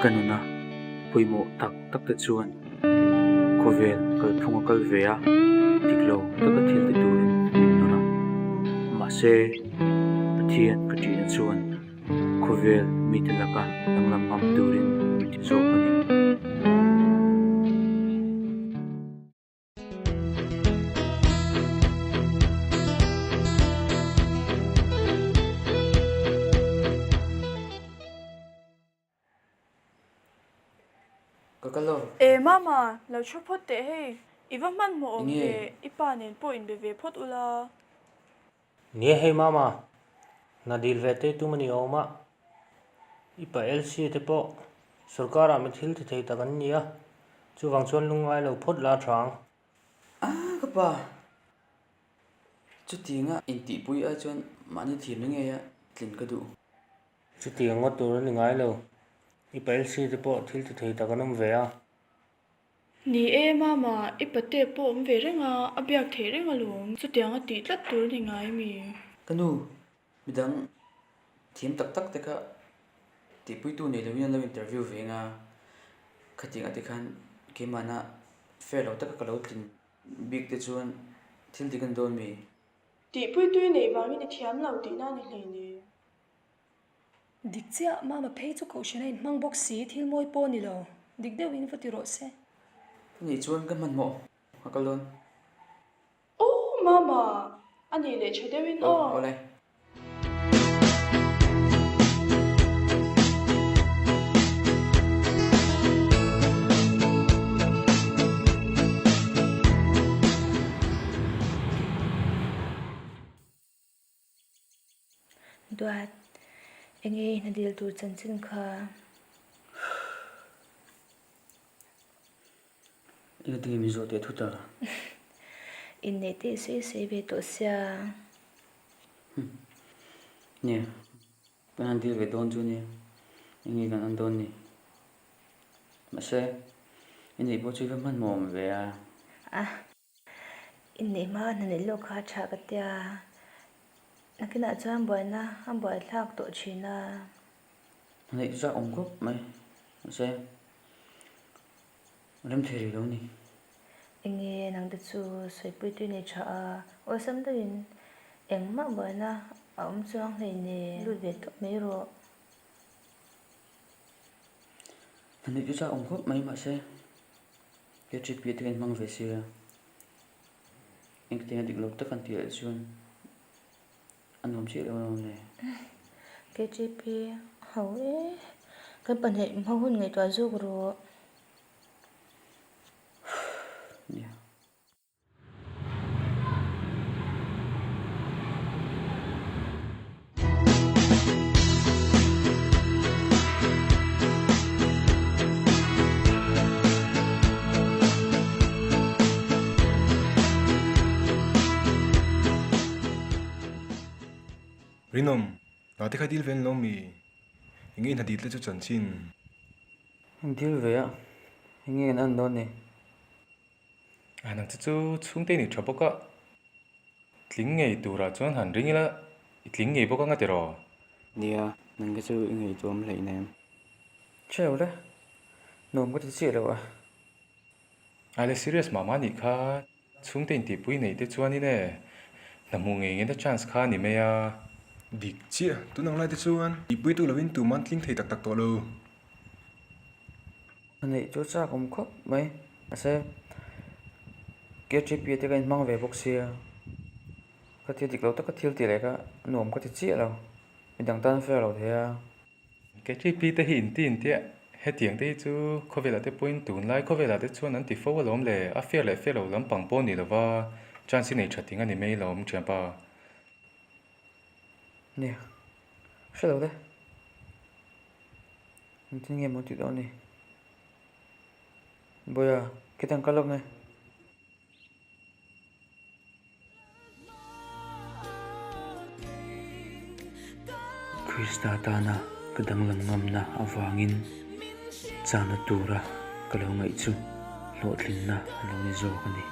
Ka nuna pawimawh tak tak te chuan khawvel kalphung a kal ve a, dik lo taka thil ti turin min nawr a. Mahse, Pathian ka ṭihna chuan khawvel mite laka danglam ngam turin min ti zawk a ni. Ka kal lo. E Mama, lo thu phawt teh hei. I va hmanhmawh awm Enge? ve, i pa nen pawh inbe ve phawt ula. Nia hei Mama, hna dil ve te tum a ni awm a. I pa LC te pawh sorkar ah mi thil ti thei tak an ni a, chuvang chuan lungngai lo phawt la tha ang. A ka pa, chutianga intihpui ai chuan mahni thiamna ngeia tlin ka duh. Chutiang ngawt tur a ni ngai lo. I pa LC te pawh thil ti thei tak an awm ve a. Ni e, Mama, i pate pawh awm ve reng a, a biak theih reng alawm. Chutiang a tih tlat tur a ni ngai mi? Ka nu, midang thiam tak tak te kha tihpuitu nei loin an lo interview ve eng a, khatiang ah te khan keimahna fair lo taka ka lo tlin bik te chuan thil dik a ni dawn mi? Tihpuitu i neih vangin i thiam lo tihna a ni hleinem. Dik chiah, Mama phei chu kohhran a inhmang bawk si, thil mawi pawh a ni lo. Dik deuhin va ti rawh se. Anih chuan ka hmanhmawh a kal dawn. Aw Mama, a nih leh tha deuhin aw. Aw, awle. Duat, enge i hna dil tur chanchin kha? Enge tinge min zawh teh thut a? Inneih te i sawi sawi ve tawh sia. Nia, kan han dil ve dawn chu nia, enge kan an dawn ni? Mahse, inneih pawh chu i va hmanhmawh awm ve a. A, Inneih hma hna neih lawk kha a tha ka tia, nakinah chuan buaina a buaithlak tawh thin a. Hna neih zah awm khawp mai, mahse rem thei rih lo ni. Enge nang te chu sawipui tui nei tha a, awlsam deuhin engmah buaina a awm chuang hleinem lut ve tawp mai rawh. Hna neih chu zah awm khawp mai, mahse. He trip hi te hian hmang ve sia, engtiang a dik lo tak an tih leh chuan a nuam chiah lo alawm le. KTP ho e, kan pahnih hma hun ngaihtuah zawk rawh. Nia. Rinawm, hna te kha dil ve an lo mi? Enge i hna dil te chu chanchin? Dil ve a, enge an en dawn ni? A nang che chu chhungte i ni tha bawk a, tling ngei turah chuan han ring ila i tling ngei bawk anga tiraw? Nia, nang te chu i ngaihtuam hleih nem. Hrelo le, nuam ka ti chiah lo a. A le serious mah mah nih kha, chhungte intihpui neih te chuanin e, hna hmuh ngei ngei na chance kha a ni mai a. Dik chiah, tun ang lai te chuan tihpui tu lovin tuman tling thei tak tak tawh lo. A neih chu chak awm khawp mai mahse KTP te ka inhmang ve bawk sia ka thil dik lo taka thil tih leh kha a nuam ka ti chiah lo midang tan fair lo thei a. KTP te hi inti intia hetiang te hi chu khawvelah te pawhin tunlai khawvelah te chuan an ti fo alawm le a fair leh fair lo lampang pawh ni lova chance hi nei tha ting a ni mai lawm thianpa. Nia hre lo le. Engtin nge maw tih dawn ni? Bawiha, khitiang kal lawk nge? Krista tana ka danglam ngamna avangin chana tura ka lo ngaih chu hlawhtlinna a lo ni zawk a ni.